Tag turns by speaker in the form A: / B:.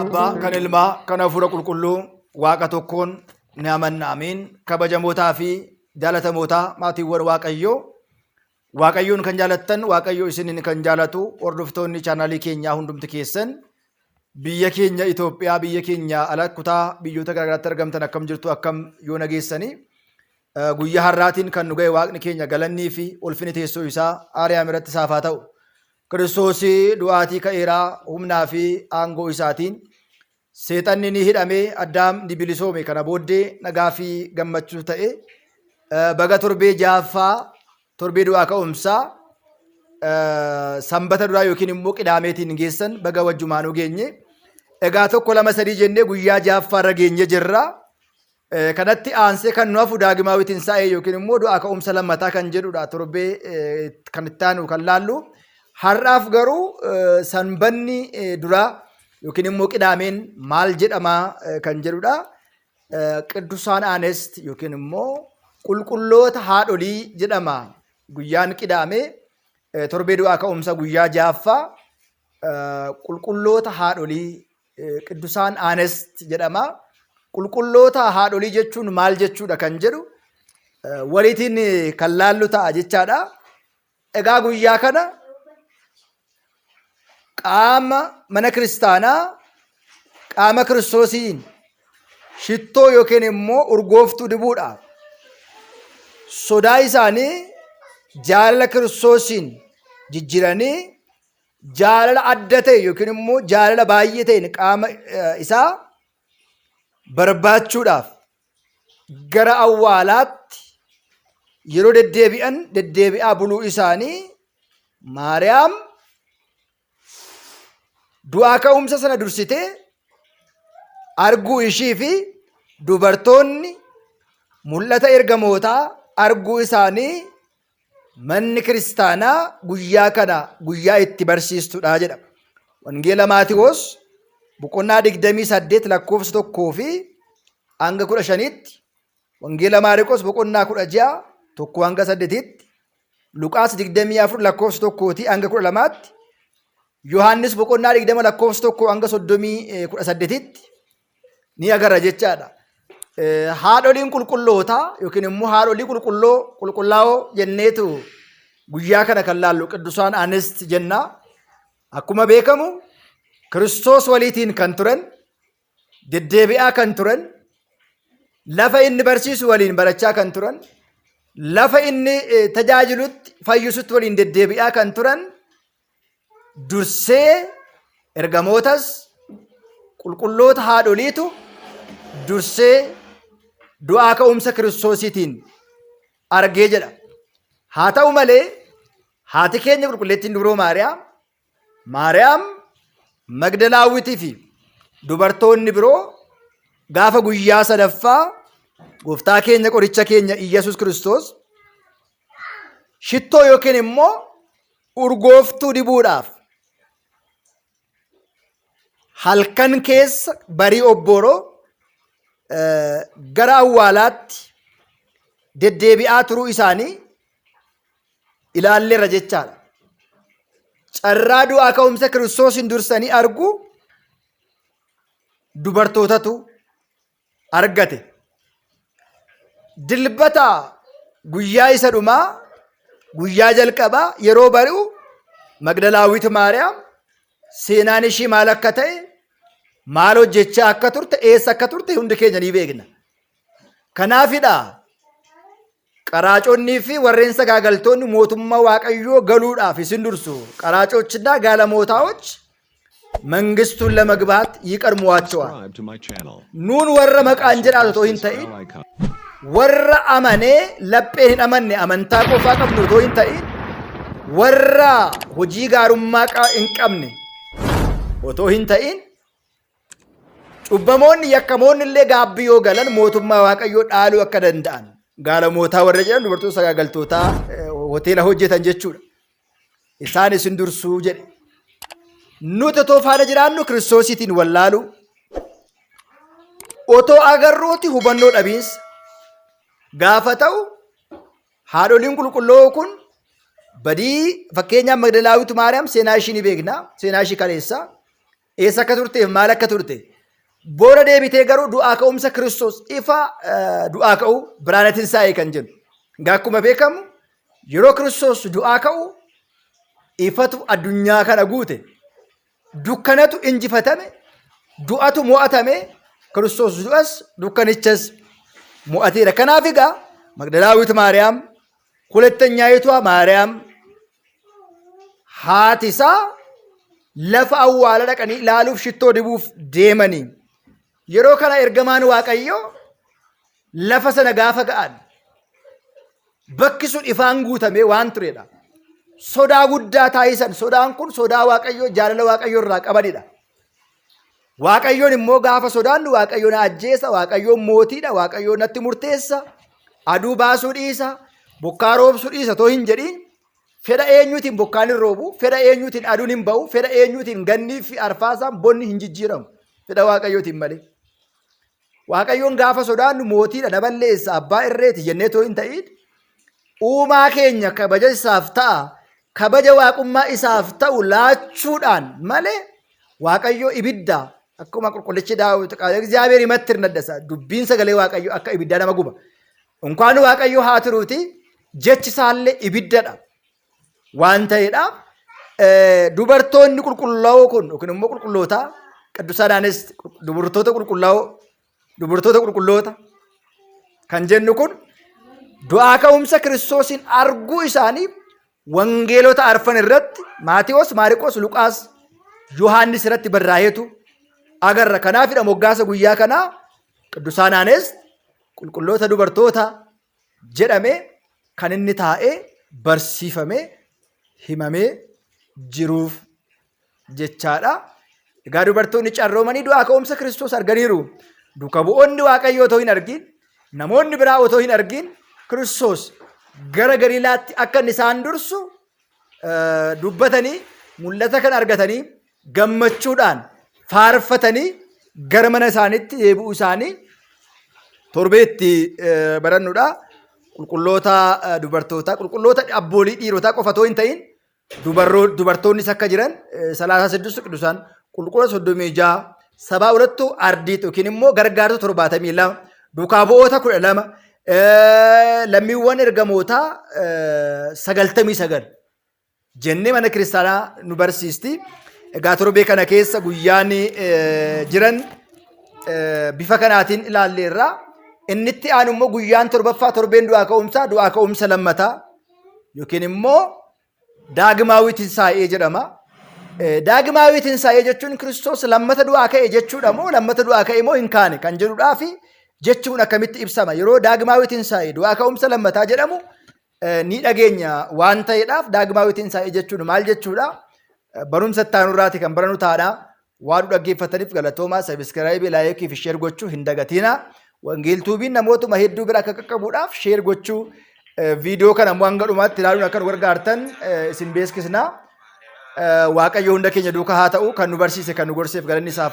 A: Abbaa kan ilmaa kan hafuura qulqulluu waaqa tokkoon ni amanna amiin kabajamootaa fi jaalatamootaa maatiiwwan waaqayyoo waaqayyoon kan jaalattan waaqayyoo isiniin kan jaalatu hordoftoonni chaanaalii keenyaa hundumti keessan biyya keenya Itoophiyaa biyya keenya ala kutaa biyyoota garaagaraatti argamtan akkam jirtu akkam yoo nageessanii Guyyaa har'aatiin kan nu ga'e Waaqni keenya galannii fi ulfinni teessoo isaa Aariyaam irratti isaaf haa ta'u. Kiristoos du'aatii ka'eeraa humnaa fi aangoo isaatiin seexanni ni hidhame addaam ni bilisoome kana booddee nagaa fi gammachuu ta'e baga torbee ja'affaa torbee du'aa ka'umsaa sanbata duraa yookiin immoo qidaameetiin geessan baga wajjumaanuu geenye. Egaa tokko lama sadii jennee guyyaa ja'affaa irra geenye jirra. Kanatti aansee kan nu hafu Daagimaawii Tinsaa'ee yookiin immoo du'aa ka'umsa lammataa kan jedhudha torbee kan itti aanu kan laallu. Har'aaf garuu sanbanni duraa yookiin immoo qidaameen maal jedhama kan jedhudha. Qiddusaan Aanest yookiin immoo qulqulloota haadholii jedhama. Guyyaan qidaamee torbee du'aa ka'umsa guyyaa ja'affaa qulqulloota haadholii Qiddusaan Aanest jedhama. Qulqulloota haadholii jechuun maal jechuudha kan jedhu waliitiin kan laallu ta'a jechaadha. Egaa guyyaa kana qaama mana kiristaanaa qaama kiristoosiin shittoo yookiin immoo urgooftuu dibuudhaaf sodaa isaanii jaalala kiristoosiin jijjiiranii jaalala adda ta'e yookiin immoo jaalala baay'ee ta'een qaama isaa barbaachuudhaaf gara awwaalaatti yeroo deddeebi'an deddeebi'aa buluu isaanii Maariyaam du'aa ka'umsa sana dursitee arguu ishii fi dubartoonni mul'ata ergamootaa arguu isaanii Manni kiristaanaa guyyaa kana guyyaa itti barsiistudha jedha. Wangeela Maatiwoos boqonnaa 28 lakkoofsa 1 fi hanga 15tti, Wangeela Maariqos boqonnaa 16 1 hanga 8tti, Luqaas 24 lakkoofsa 1 hanga 12tti, Yohaannis boqonnaa 20 lakkoofsa 1 hanga 38tti ni agarra jechaadha. Haadholiin qulqullootaa yookiin immoo haadholii qulqulloo qulqullaa'oo jenneetu guyyaa kana kan laallu qiddusaan anist jenna. Akkuma beekamu Kiristoos waliitiin kan turan deddeebi'aa kan turan lafa inni barsiisu waliin barachaa kan turan lafa inni tajaajilutti fayyisutti waliin deddeebi'aa kan turan dursee ergamootas qulqulloota haadholiitu dursee du'aa ka'umsa Kiristoosiitiin argee jedha. Haa ta'u malee haati keenya qulqulleettiin dubroo Maariyaam, Maariyaam Magdalaawitii fi dubartoonni biroo gaafa guyyaa sadaffaa gooftaa keenya qoricha keenya Iyyasuus Kiristoos shittoo yookiin immoo urgooftuu dibuudhaaf halkan keessa barii obbooroo gara awwaalaatti deddeebi'aa turuu isaanii ilaalleerra jechaadha. Carraa du'aa ka'umsa Kiristoosiin dursanii arguu dubartootatu argate. Dilbata guyyaa isa dhumaa guyyaa jalqabaa yeroo bari'u Magdalaawit Maariyaam seenaan ishii maal akka ta'e maal hojjechaa akka turte eessa akka turte hundi keenya ni beekna. Kanaafidha qaraaconnii fi warreen sagaagaltoonni mootummaa Waaqayyoo galuudhaaf isin dursu. Qaraacochinnaa gaalamootaa'och መንግስቱን ለመግባት ይቀድሟቸዋል።
B: Subscribe to my channel.
A: Nuun warra maqaan jedhaatu otoo hin
B: Press this
A: ta'in
B: bell icon.
A: warra amanee lapheen hin amanne amantaa qofaa qabnu otoo hin ta'in warra hojii gaarummaa hin qabne otoo hin ta'in cubbamoonni yakkamoonni illee gaabbii yoo galan mootummaa waaqayyoo dhaaluu akka danda'an gaalamootaa warra jedhan dubartoota sagaagaltootaa hoteela hojjetan jechuudha. Isaan isin dursuu jedhe. Nuti otoo faana jiraannu Kiristoosiitiin wallaaluu. Otoo agarruuti hubannoo dhabiinsa gaafa ta'u haadholiin qulqulloo kun badii fakkeenyaaf Magdalaawitu Maariyaam seenaa ishii ni beekna seenaa ishii kaleessa eessa akka turteef maal akka turte booda deebitee garuu du'aa ka'umsa Kiristoos ifa du'aa ka'uu biraana tinsaa'ee kan jennu. Egaa akkuma beekamu yeroo Kiristoos du'aa ka'u ifatu addunyaa kana guute. Dukkanatu injifatame, du'atu mo'atame, Kiristoos du'as dukkanichas mo'ateera. Kanaaf egaa Magdalaawit Maariyaam, hulettanyaayituwa Maariyaam haati isaa lafa awwaala dhaqanii ilaaluuf shittoo dibuuf deemanii. Yeroo kana ergamaan Waaqayyoo lafa sana gaafa ga'an bakki sun ifaan guutamee waan turedha. Sodaa guddaa taasisan. Sodaan kun sodaa Waaqayyoo jaalala Waaqayyoo irraa qabanidha. Waaqayyoon immoo gaafa sodaannu Waaqayyo na ajjeesa, Waaqayyoon mootiidha, Waaqayyoon natti murteessa, aduu baasuu dhiisa, bokkaa roobsuu dhiisa too hin jedhiin fedha eenyuutiin bokkaan hin roobu, fedha eenyuutiin aduun hin ba'u, fedha eenyuutiin gannii fi arfaasaan bonni hin jijjiiramu. Fedha Waaqayyootiin malee. Waaqayyoon gaafa sodaannu mootiidha na balleessa abbaa irreeti jennee too hin ta'iin uumaa keenya kabaja isaaf ta'a kabaja waaqummaa isaaf ta'u laachuudhaan malee Waaqayyo ibidda akkuma qulqullichi Daawit qaala እግዚአብሔር ይመትር ነደሳ dubbiin sagalee Waaqayyo akka ibiddaa nama guba. Unkaan Waaqayyo haa turuuti jechi isaallee ibiddadha waan ta'eedhaaf dubartoonni qulqullaa'oo kun yookiin immoo qulqulloota qiddusaadhaanis dubartoota qulqullaa'oo dubartoota qulqulloota kan jennu kun du'aa ka'umsa Kiristoosiin arguu isaanii wangeelota arfan irratti Maatiyoos, Maariqoos, Luqaas, Yohaannis irratti barraa'eetu agarra. Kanaafidha moggaasa guyyaa kanaa qiddusaanaanis qulqulloota dubartoota jedhamee kan inni taa'ee barsiifamee himamee jiruuf jechaadha. Egaa dubartoonni carroomanii du'aa ka'umsa Kiristoos arganiiru. Duuka bu'oonni Waaqayyoo otoo hin argin, namoonni biraa otoo hin argin Kiristoos gara Galiilaatti akka inni isaan dursu dubbatanii mul'ata kan argatanii gammachuudhaan faarfatanii gara mana isaaniitti deebi'uu isaanii torbeetti barannudha. Qulqulloota dubartootaa, qulqulloota abboolii dhiirotaa qofa otoo hin ta'in dubartoonnis akka jiran salaasaa siddus qidusaan qulqulla 36 sabaa hulattuu ardiit yookiin immoo gargaartuu 72 duukaa bu'oota 12 lammiiwwan ergamootaa 99 jennee mana kiristaanaa nu barsiisti. Egaa torbee kana keessa guyyaan jiran bifa kanaatiin ilaalleerra. Inni itti aanu immoo guyyaan torbaffaa torbeen du'aa ka'umsaa du'aa ka'umsa lammataa yookiin immoo Daagimaawii Tinsaa'ee jedhama. Daagimaawii Tinsaa'ee jechuun Kiristoos lammata du'aa ka'e jechuudha moo lammata du'aa ka'e moo hin kaane kan jedhudhaa fi jechi kun akkamitti ibsama yeroo Daagimaawii Tinsaa'ee du'aa ka'umsa lammataa jedhamu ni dhageenya waan ta'eedhaaf Daagimaawii Tinsaa'ee jechuun maal jechuudha? Barumsa itti aanurraati kan baranu taadha. Waan nu dhaggeeffataniif galatoomaa subscribe, like fi share gochuu hin dagatina. Wangeeltuubiin namootuma hedduu bira akka qaqqabuudhaaf share gochuu viidiyoo kana immoo hanga dhumaatti ilaaluun akka nu gargaartan isin beeksisna. Waaqayyo hunda keenya duukaa haa ta'u kan nu barsiise kan nu gorseef galanni isaaf haa